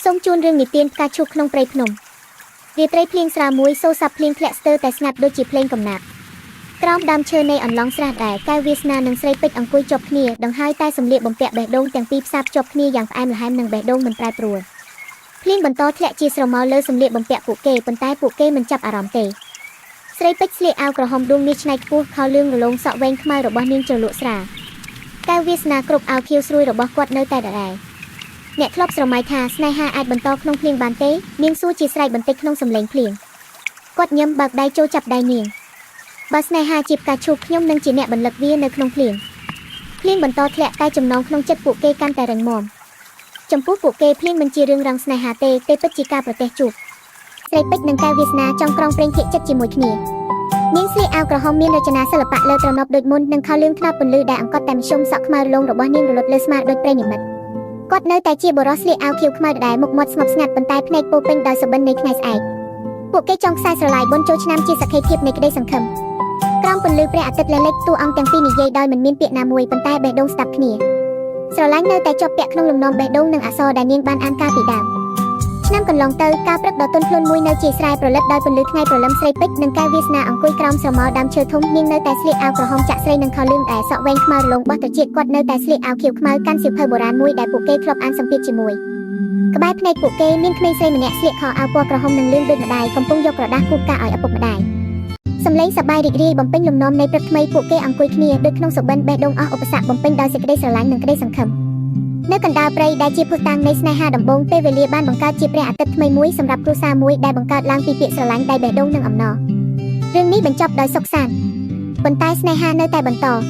សូមជូនរឿងនិទានផ្កាឈូកក្នុងព្រៃភ្នំរាត្រីភ្លៀងស្រាលមួយសូរស័ព្ទភ្លៀងធ្លាក់ស្ទើរតែស្ងាត់ដូចជាភ្លេងកំណាព្យក្រោមដើមឈើនៃអន្លង់ស្រះដែលកែវវាសនានិងស្រីពេជ្រអង្គុយជាប់គ្នាដង្ហើយតែសម្លៀកបំពាក់បេះដូងទាំងពីរផ្សារភ្ជាប់គ្នាយ៉ាងផ្អែមល្ហែមនិងបេះដូងមិនប្រែប្រួលភ្លៀងបន្តធ្លាក់ជាស្រមោលលើសម្លៀកបំពាក់ពួកគេប៉ុន្តែពួកគេមិនចាប់អារម្មណ៍ទេស្រីពេជ្រស្លៀកអាវក្រហមដួងមាសឆ្នៃខ្ពស់ខោលឿងរលោងសក់វែងខ្មៅរបស់នាងជ្រលក់ស្រាកែវវាសនាគ្រប់អាវខៀវស្រួយរបស់គាត់នៅតែដដែលអ្នកធ្លាប់ស្រមៃថាស្នេហាអាចបន្តក្នុងភ្លៀងបានទេនាងសួរជាស្រែកបន្តិចក្នុងសម្លេងភ្លៀងគាត់ញឹមបើកដៃចូលចាប់ដៃនាងបើស្នេហាជាផ្កាឈូកខ្ញុំនឹងជាអ្នកបន្លឹកវានៅក្នុងភ្លៀងភ្លៀងបន្តធ្លាក់តែចំណងក្នុងចិត្តពួកគេកាន់តែរឹងមាំចំពោះពួកគេភ្លៀងមិនជារឿងរងស្នេហាទេទេពិតជាការប្រទះជួបស្រីពេជ្រនិងកែវវាសនាចង់ក្រងព្រេងភាកចិត្តជាមួយគ្នានាងស្លៀកអាវក្រហមមានរចនាសិល្បៈលើត្រណប់ដូចមុននិងខោលឿងថ្នោតពន្លឺដែលអង្គត់តែមធ្យមសក់ខ្មៅរលោងរបស់នាងរលត់លើស្មាដូចព្រេងនិមិត្តគាត់នៅតែជាបុរសស្លៀកអាវខៀវខ្មៅដដែលមុខមាត់ស្ងប់ស្ងាត់ប៉ុន្តែភ្នែកពោពេញដោយសុបិននៃថ្ងៃស្អែកពួកគេចង់ខ្សែស្រឡាយបុណ្យចូលឆ្នាំជាសក្ខីភាពនៃក្តីសង្ឃឹមក្រោមពន្លឺព្រះអាទិត្យលិចតួអង្គទាំងពីរនិយាយដោយមិនមានពាក្យណាមួយប៉ុន្តែបេះដូងស្ដាប់គ្នាស្រឡាញ់នៅតែជាប់ពាក់ក្នុងលំនាំបេះដូងនិងអក្សរដែលនាងបានអានកាលពីដើមឆ្នាំកន្លងទៅការព្រឹកដ៏ទន់ភ្លន់មួយនៅជាស្រែប្រលិតដោយពន្លឺថ្ងៃព្រលឹមស្រីពេជ្រនិងកែវវាសនាអង្គុយក្រោមស្រមោលដើមឈើធំនាងនៅតែស្លៀកអាវក្រហមចាក់ស្រីនិងខោលឿងដែលសក់វែងខ្មៅរលោងបោះត្រចៀកគាត់នៅតែស្លៀកអាវខៀវខ្មៅកាន់សៀវភៅបុរាណមួយដែលពួកគេធ្លាប់អានសម្ពាធជាមួយក្បែរភ្នែកពួកគេមានក្មេងស្រីម្នាក់ស្លៀកខោអាវពណ៌ក្រហមនិងលឿងដូចម្ដាយកំពុងយកក្រដាសគូផ្កាឲ្យឪពុកម្ដាយសំឡេងសប្បាយរីករាយបំពេញលំនាំនៃព្រឹកថ្មីពួកគេអង្គុយគ្នាដូចក្នុងសុបិនបេះដូងអស់ឧបសគ្គបំពេញដោយសេចក្តីស្រឡាញ់និងក្តីសង្ឃឹមនៅកណ្ដាលព្រៃដែលជាភស្តុតាងនៃស្នេហាដំបូងពេលវេលាបានបង្កើតជាព្រះអាទិត្យថ្មីមួយសម្រាប់គ្រួសារមួយដែលបង្កើតឡើងពីពាក្យស្រឡាញ់ដៃបេះដូងនិងអំណររឿងនេះបញ្ចប់ដោយសុខសាន្តប៉ុន្តែស្នេហានៅតែបន្ត។